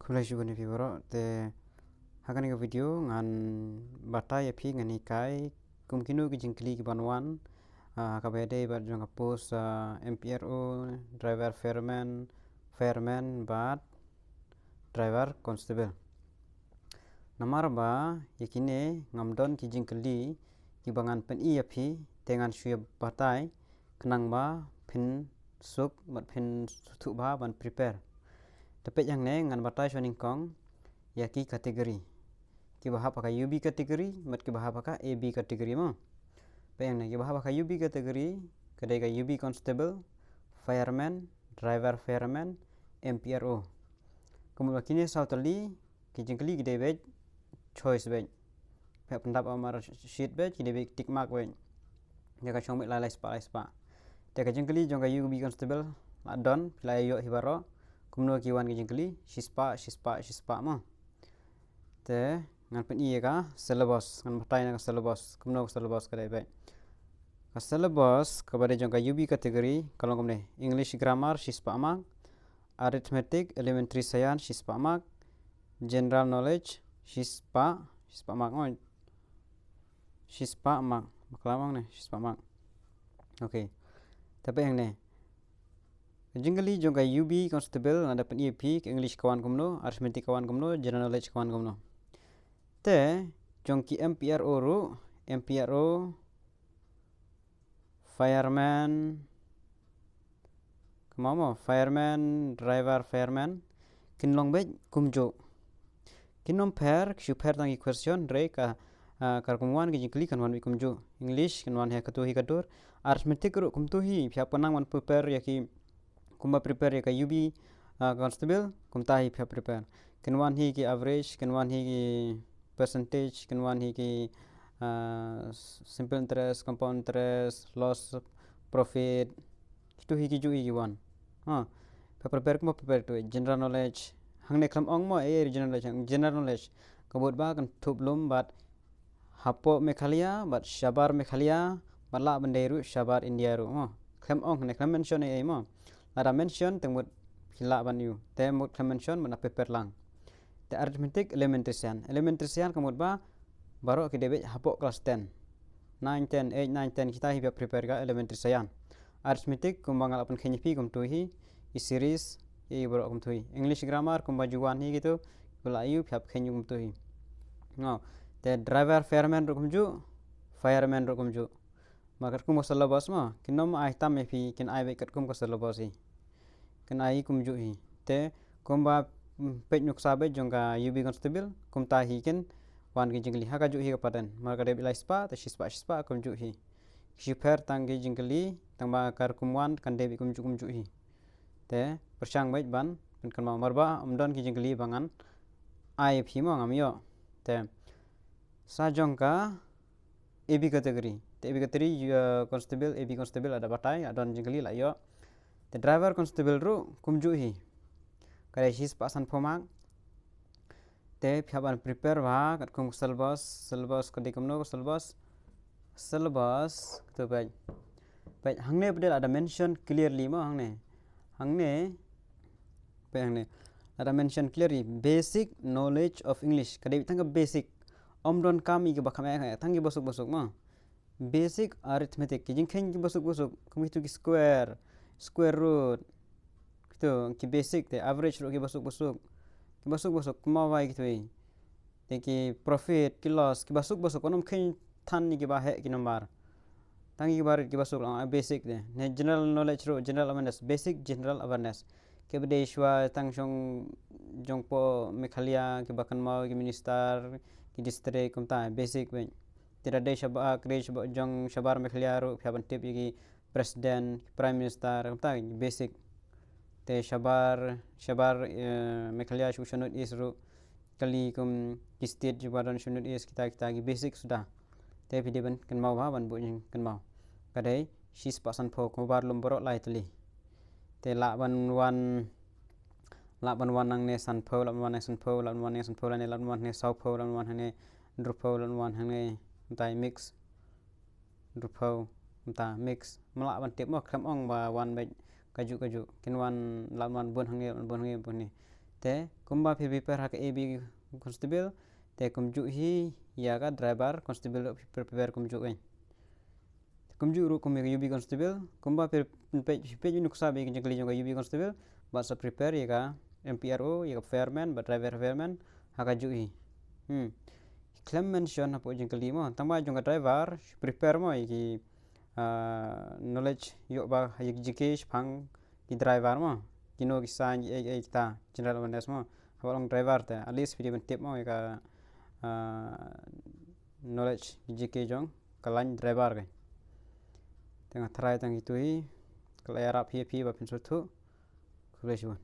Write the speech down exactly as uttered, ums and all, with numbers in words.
Khublei shibun ïa phi baroh. Te ha kane ka video ngan batai ïa phi, ngan hikai kum kino ki jingkylli ki ban wan, ah, kaba ïadei bad jong ka post, ah, M P R O, driver fireman, fireman bad driver constable. Namar ba ïa kine ngam don ki jingkylli kiba ngan pyni ïa phi, te ngan shu ïa batai khnang ba phin suk bad phin sngewthuh bha ban prepare. Te peit hangne ngan batai shuwa nyngkong ïa ki category, kiba hap ha ka U B category bad kiba hap ha ka A B category mo. Peit hangne, kiba hap ha ka U B category ka dei ka U B constable, fireman, driver fireman, M P R O. Kumba kine saw tylli ki jingkylli ki dei beit choice beit. Phi hap pyndap ha mar sheet beit, ki dei beit tick mark beit. Ïa ka shong beit lai lai spah lai spah. Te ka jingkylli jong ka U B constable la don, phi la ïoh hi baroh. Kumno ki wan ki jingkylli, shispah shispah shispah mo. Te ngan pyni ïa ka syllabus, ngan batai na ka syllabus, kumno ka syllabus ka dei beit. Ka syllabus kaba dei jong ka U B category ka long kumne: English grammar shispah mark, arithmetic, elementary science shispah mark, general knowledge shispah, shispah mark mo. Shispah mark. Bakla mark ne, shispah mark. Okay. Te peit hangne, ka jingkylli jong ka U B constable nga da pyni ïa phi, ka English ka wan kumno, arithmetic ka wan kumno, general knowledge ka wan kumno. Te jong ki M P R O ruh, M P R O, fireman, kumno mo, fireman, driver fireman, kin long beit kumjuh. Kin ym pher, ki shu pher tang ki question, hynrei ka, ah, ka rukom wan ki jingkylli kan wan beit kumjuh. English kan wan hi katto hi ka dur. Arithmetic ruh kumto hi, phi hap nang ban prepare ïa ki, kumba prepare ïa ka U B, ah, constable, kumta hi phi hap prepare. Kin wan hi ki average, kin wan hi ki percentage, kin wan hi ki, ah, s-, simple interest, compound interest, loss, profit. Kito hi kijuh hi ki wan. Ha. Phi hap prepare kumba prepare to. General knowledge. Hangne khlem ong mo, eh, general knowledge. General knowledge ka mut ba kan thup lum bad hapoh Meghalaya bad shabar Meghalaya, bad lah ban dei ruh shabar India ruh mo. Khlem ong hangne, khlem mention ei ei mo. Lada mention te mut phi lah ban ïoh. Te mut khlem mention, mut na prepare lang. Te arithmetic, elementary science. Elementary science ka mut ba baroh ki dei beit hapoh class ten. Nine, ten, eight, nine, ten, kita hi phi hap prepare ka elementary science. Arithmetic kumba nga la pynkheiñ ïa phi kumto hi, ki series, ïa baroh kumto hi. English grammar kumba ju wan hi kito, ba la ïoh phi hap kheiñ kumto hi. Nga. Te driver fireman ruh kumjuh, fireman ruh kumjuh. Ba katkum ka syllabus mo, kin ym ai tam ïa phi, kin ai beit katkum ka syllabus hi. Kin ai kumjuh hi. Te kumba, mm, peit nuksa beit jong ka U B constable, kumta hi kin wan ki jingkylli. Ha kajuh hi ka pattern. Mar ka dei beit lai spah, te shispah shispah kumjuh hi. Ki shu pher tang ki jingkylli, tang ba ka rukom wan kan dei beit kumjuh kumjuh hi. Te pyrshang beit ban pynkynmaw, mar ba ym don ki jingkylli ba ngan ai ïa phi mo, ngam ïoh. Te sa jong ka A B category. Te A B category, uh, constable, A B constable la da batai, la don jingkylli la ïoh. Te driver constable ruh kumjuh hi. Ka dei shispah sanphew mark. Te phi hap ban prepare bha katkum ka syllabus, syllabus ka dei kumno ka syllabus. Syllabus, to peit. Peit hangne pat la da mention clearly mo hangne. Hangne. Peit hangne. La da mention clearly, basic knowledge of English. Ka dei tang ka basic. Ym donkam ïa kiba kham eh, tang kiba suk ba suk mo. Basic arithmetic, ki jingkheiñ kiba suk ba suk, kum kito ki square, square root. Kito ki basic te, average ruh kiba suk ba suk. Kiba suk ba suk, kumba wai kito hi. Te ki profit, ki loss, kiba suk ba suk, ym kheiñ than ïa kiba heh ki number. Tang kiba rit kiba suk lang, ah, basic te. Ne general knowledge ruh, general awareness, basic general awareness. Kiba dei shuwa tang shong jong poh Meghalaya, kiba kynmaw ki minister, ki district, kumta, basic beit. Te da dei shabar, ka dei shabar, jong shabar Meghalaya ruh, phi hap ban tip ïa ki president, ki prime minister, kumta, basic. Te shabar, shabar, eh, Meghalaya shu sha North East ruh, kali kum ki state jong ba don sha North East, kita, kita ki basic suda. Te phi dei ban kynmaw bha, ban buh jingkynmaw. Ka dei shispah sanphew, kumba lum baroh lai tylli. Te lah ban wan, lah ban wan nangne sanphew, lah ban wan nangne sanphew, lah ban wan nangne sanphew, lah ne, lah ban wan hangne sawphew, lah ban wan hangne hynriewphew, lah ban wan hangne, kumta, mix. Hynriewphew, kumta, mix. Ym lah ban tip mo, khlem ong ba wan beit kajuh kajuh. Kin wan, lah ban wan bun hangne, bun hangne, bun hangne. Te kumba phi prepare ha ka A B constable, te kumjuh hi ïa ka driver constable phi prepare kumjuh kan. Kumjuh ruh kum ïa ka U B constable, kumba phi peit, phi peit nuksa bad ka jingkylli jong ka U B constable, bad sa prepare ïa ka M P R O, ïa ka fireman, bad driver fireman, ha kajuh hi. Hmm. Khlem mention hapoh jingkylli mo, tang ba jong ka driver, prepare mo ïa ki, ah, knowledge ïoh ba ïa ki G K shaphang ki driver mo. Kino ki sign, ei ei kita, general awareness mo. Haba long driver te, at least phi dei ban tip mo ïa ka, ah, knowledge G K jong ka line driver kan. Te nga tharai tang kito hi, ka la ïarap hi ïa phi ba phin sngewthuh. Khublei shibun.